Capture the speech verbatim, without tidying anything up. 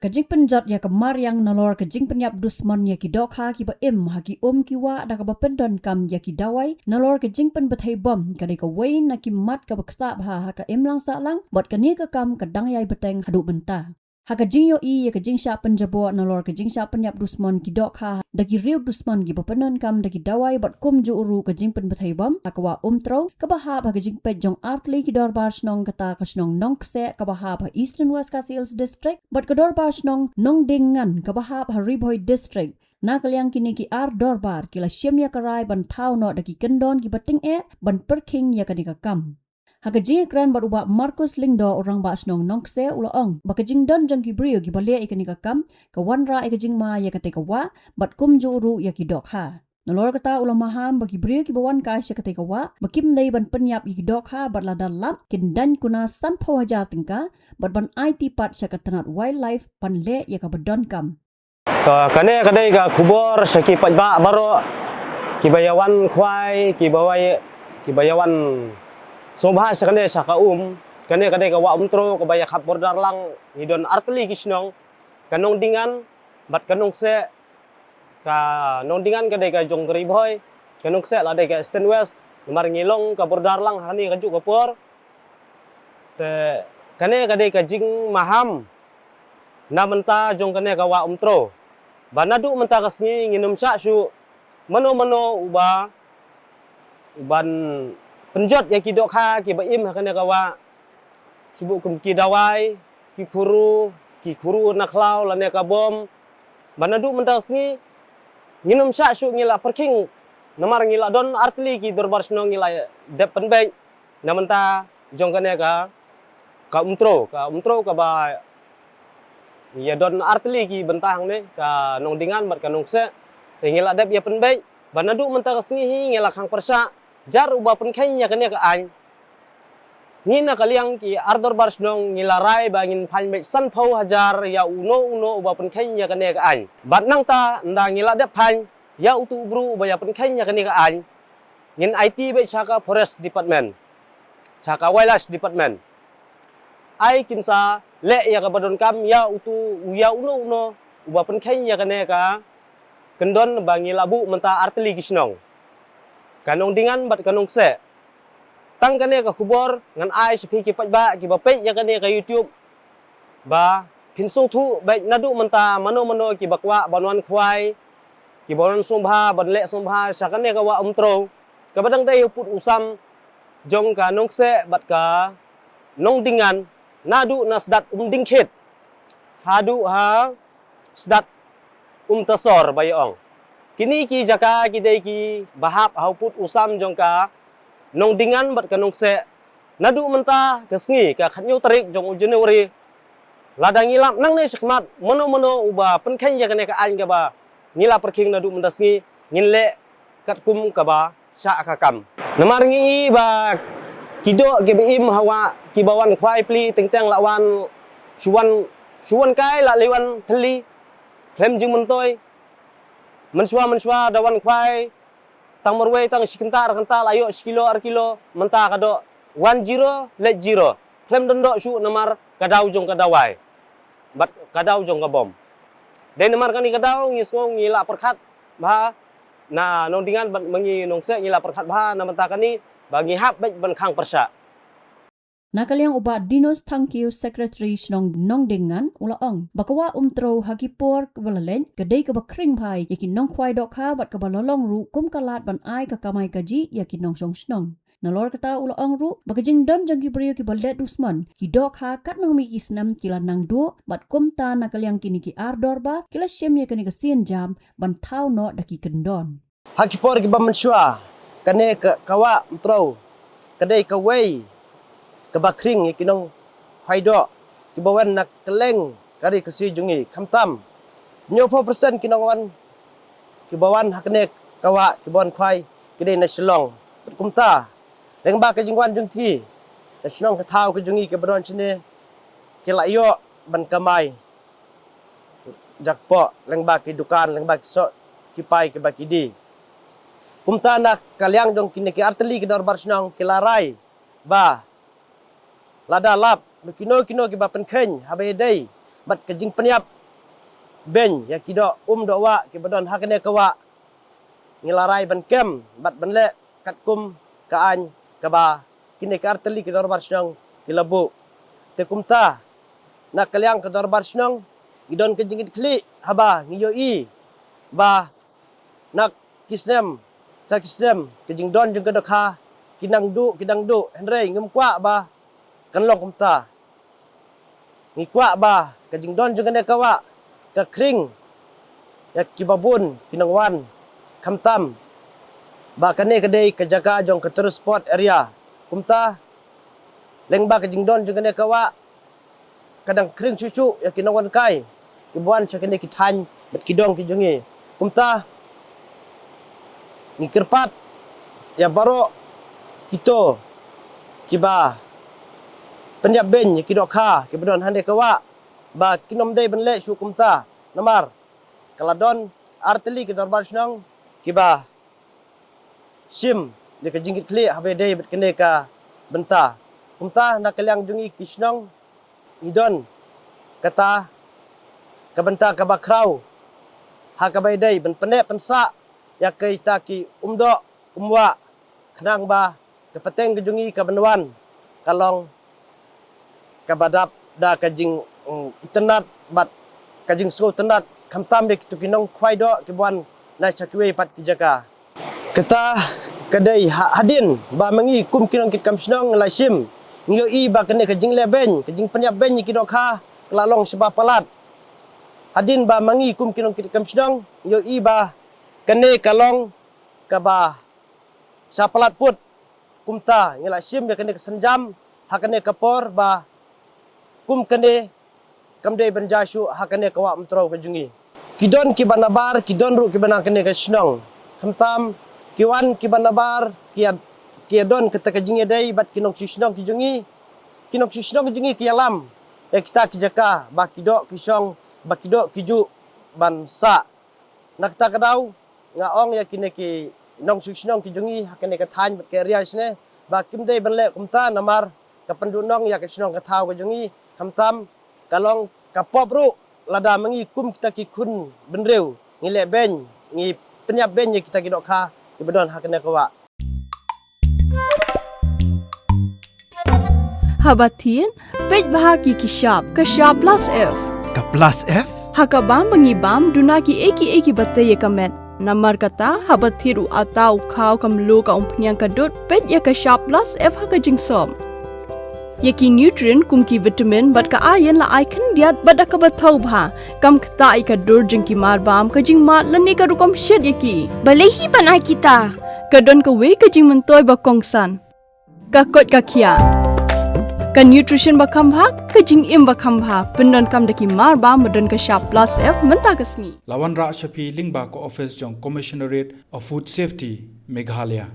Jingpynjot ïa ka mariang nalor ka jingpynïap dusmon ïa ki dohkha kiba im ha ki um ki wah da kaba pyndonkam ïa ki dawai nalor ka jingpynbthei bom ka dei kawei na ki mat kaba ktah bha ha ka imlang sahlang, bad kane ka kam ka dang ïai bteng haduh mynta. Ha ka jingïohi ïa ka jingshah pynjaboh nalor ka jingshah pynïap dusmon ki dohkha da ki riew dusmon kiba pyndonkam da ki dawai bad kumjuh ruh ka jingpynbthei bom ha ka wah Umtrew kaba hap ha ka jingpeit jong artylli ki dorbar shnong, kata ka shnong Nongkseh kaba hap ha Eastern West Khasi Hills District bad ka dorbar shnong Nongdingngan kaba hap ha Ri Bhoi District. Na ka liang kine ki ar dorbar ki la shim ïa ka rai ban thaw noh da ki kyndon kiba tyngeh ban pyrkhing ïa kane ka kam. Ha ka jingïakren bad u Bah Marcus Lyngdoh, u Rangbah Shnong Nongkseh, u la ong ba ka jingdon jong ki briew kiba leh ïa kane ka kam ka wanrah ïa ka jingma ïa katei ka wah bad kumjuh ruh ïa ki dohkha. Nalor kata u la maham ba ki briew kiba wan kai sha katei ka wah ba kim dei ban pynïap ïa ki dohkha bad lada lap kin daiñ kuna sanphew hajar tyngka bad ban aiti pat sha ka tnat Wildlife ban leh ïa kaba donkam. To, kane ka dei ka khubor sha ki paidbah baroh kiba ïa wan khwai, kiba wan, kiba ïa wan sngewbha sha kane sha ka um. Kane ka dei ka wah Umtrew kaba ïa khap border lang, ngi don artylli ki shnong, ka Nongdingngan bad ka Nongkseh. Ka Nongdingngan ka dei ka jong ka Ri Bhoi, ka Nongkseh la dei ka Eastern West, namar ngi long ka border lang ha kane kajuh ka por. Te kane ka dei ka jingmaham na mynta jong kane ka wah Umtrew ba naduh mynta ka sngi ngin ym shah shuh mano mano uba, uban pynjot ïa ki dohkha kiba im ha kane ka wah, shu buh kum ki dawai, ki khuru, ki khuru na khlaw lane ka bom. Ba naduh mynta ka sngi ngin ym shah shuh, ngi la pyrkhing namar ngi la don artylli ki dorbar shnong ngi la dep pynbeit na mynta jong kane ka, ka Umtrew, ka Umtrew kaba ïa don artylli ki bynta hangne, ka Nongdingngan bad ka Nongkseh. Te ngi la dep ïa pynbeit ba naduh mynta ka sngi hi ngi la khang pyrshah, jar uba pynkheiñ ïa kane ka aiñ. Ngi na ka liang ki ar dorbar shnong ngi la rai ba ngin phaiñ beit sanphew hajar ïa uno uno uba pynkheiñ ïa kane ka aiñ. Bad nangta ynda ngi la dep phaiñ ïa utu u briew uba ïa pynkheiñ ïa kane ka aiñ, ngin aiti beit sha ka Forest Department, sha ka Wildlife Department. Ai kin sa leh ïa kaba donkam ïa utu, ïa uno uno uba pynkheiñ ïa kane ka kyndon ba ngi la buh mynta artylli ki shnong, ka Nongdingngan bad ka Nongkseh. Tang kane ka khubor ngan ai sha phi ki paidbah kiba peit ïa kane ka YouTube ba phin sngewthuh beit naduh mynta mano mano kiba kwah ban wan khwai, kiba wan sngewbha ban leh sngewbha sha kane ka wah Umtrew kaba dang dei u pud u sam jong ka Nongkseh bad ka Nongdingngan, naduh na Sdat Umdingkhit haduh ha Sdat Umtasor ba ïa ong. Kine ki jaka ki dei kiba hap ha u pud u sam jong ka Nongdingngan bad ka Nongkseh. Naduh mynta ka sngi ka khathynñiew tarik jong u January, lada ngi lap nangne shakhmat mano mano uba pynkheiñ ïa kane ka aiñ kaba ngi la pyrkhing naduh mynta sngi, ngin leh katkum kaba shah ka kam. Namar ngi i ba ki doh kiba im ha wah kiba wan khwai pli teng teng la wan shu wan, shu wan kai la leit wan thylli khlem jingmyntoi. Mynshuwa mynshuwa da wan khwai tang marwei tang shi kynta ar kynta la ïoh shi kilo ar kilo, mynta ka doh wan zero leit zero. Khlem don doh shuh namar ka daw jong ka dawai bad ka daw jong ka bom. Dei namar kane ka daw ngi sngew ngi la pyrkhat bha, na Nongdingngan bad ma ngi Nongkseh ngi la pyrkhat bha na mynta kane ba ngi hap beit ban khang pyrshah. Na ka liang u Bah Dinos Thangkhiew, Secretary Shnong Nongdingngan, u la ong ba ka wah Umtrew ha ki por kaba la leit ka dei kaba khring bha ïa ki nongkhwai dohkha bad kaba la long ruh kum ka lad ban ai ka kamai kajih ïa ki nongshong shnong. Nalor kata u la ong ruh ba ka jingdon jong ki briew kiba leh dusmon ki dohkha katno mih ki snem ki la nang duh bad kumta na ka liang kine ki ar dorbar ki la shim ïa kane ka sienjam ban thaw noh da ki kyndon. Ha ki por kiba mynshuwa kane ka, ka wah Umtrew ka dei kawei kaba khring ïa ki nongkhwai doh kiba wan na kylleng ka ri ka si jong ngi, khamtam hynñiewphew percent ki nongwan kiba wan ha kane ka wah kiba wan khwai ki dei na Shillong. Bad kumta lyngba ka jingwan jong ki na shnong ka thaw ka jong ngi kiba don shane ki la ïoh ban kamai jakpoh lyngba ki dukan, lyngba ki soh ki pai kiba ki die. Kumta na ka liang jong kine ki artylli ki dorbar shnong ki la rai ba lada lap ba kino kino kiba pynkheiñ haba ïadei bad ka jingpynïap beiñ ïa ki doh um doh wah kiba don ha kane ka wah. Ngi la rai ban kem bad ban leh katkum ka aiñ kaba kine ki artylli ki dorbar shnong ki la buh. Te kumta, na ka liang ka dorbar shnong, ngi don ka jingkitkhlieh haba ngi ïohi ba na ki snem sha ki snem, ka jingdon jong ka dohkha ki nang duh ki nang duh, hynrei ngim kwah ba kan long kumta. Ngi kwah ba ka jingdon jong kane ka wah ka khring ïa kiba bun ki nongwan, khamtam ba kane ka dei ka jaka jong ka tourist spot area. Kumta, lyngba ka jingdon jong kane ka wah, ka dang khring shuh shuh ïa ki nongwan kai kiba wan sha kine ki thaiñ bad ki dong ki jong ngi. Kumta, ngi kyrpad ïa baroh kito kiba pynïap beiñ ïa ki dohkha kiba don hane ka wah ba kin ym dei ban leh shuh kumta, namar ka la don artylli ki dorbar shnong kiba shim ïa ka jingkitkhlieh haba ïadei bad kane ka bynta. Kumta, na ka liang jong ngi ki shnong, ngi don kata ka bynta kaba khraw ha kaba ïadei ban pynneh pynsah ïa kita ki um doh um wah, khnang ba ka pateng ka jong ngi ka ban wan ka long kaba dap da ka jing, mm, itynnad bad ka jingsngewtynnad, khamtam ïa kito ki nongkhwai doh kiba wan na sha kiwei pat ki jaka. Kata ka dei ha-, hadien ba ma ngi kum ki nongkitkam shnong la shim, ngi ïohi ba kane ka jingleh beiñ, ka jingpynïap beiñ ïa ki dohkha ka la long shibun palat. Hadien ba ma ngi kum ki nongkitkam shnong ngi ïohi ba kane ka long kaba sha palat put. Kumta, ngi la shim ïa kane ka sienjam ha kane ka por ba kum kane kam dei ban jia shuh ha kane ka wah Umtrew ka jong ngi. Ki don kiba nabar, ki don ruh kiba na kane ka shnong. Khamtam, ki wan kiba nabar, ki ïa, ki ïa don kata ka jingïadei bad ki nongshishnong ki jong ngi. Ki nongshishnong ki jong ngi ki ïalam ïa kita ki jaka ba ki doh ki shong, ba ki doh ki juh ban sah. Na kata ka daw, nga ong ïa kine ki nongshishnong ki jong ngi ha kane ka thaiñ bad ka area shane ba kim dei ban leh kumta, namar ka pynduhnong ïa ka shnong ka thaw ka jong ngi, khamtam ka long ka pop ruh lada ma ngi kum kita ki khun bynriew ngi leh beiñ, ngi pynïap beiñ ïa kita ki dohkha kiba don ha kane ka wah. Haba thied, peit bha ki ki shap, ka shap plus F. Ka plus F? Ha ka bam ba ngi bam, duna kiei kiei kiba tei ïa ka met. Namar kata, haba thied u atta u khaw, ka mluh, ka umphniang, ka dud, peit ïa ka shap plus F ha ka jingsop. Ïa ki nutrient kum ki vitamin bad ka iron la ai khyndiat bad da kaba thaw bha. Kam ktah ïa ka dur jong ki mar bam, ka jingmad lane ka rukom shet ïa ki. Balei hi ban ai kita? Ka don kawei ka jingmyntoi ba kongsan. Ka koit ka khiah. Ka nutrition ba kham bha, ka jingim ba kham bha. Pyndonkam da ki mar bam ba don ka shap plus F mynta ka sngi. La wanrah sha phi lyngba ka office jong Commissionerate of Food Safety, Meghalaya.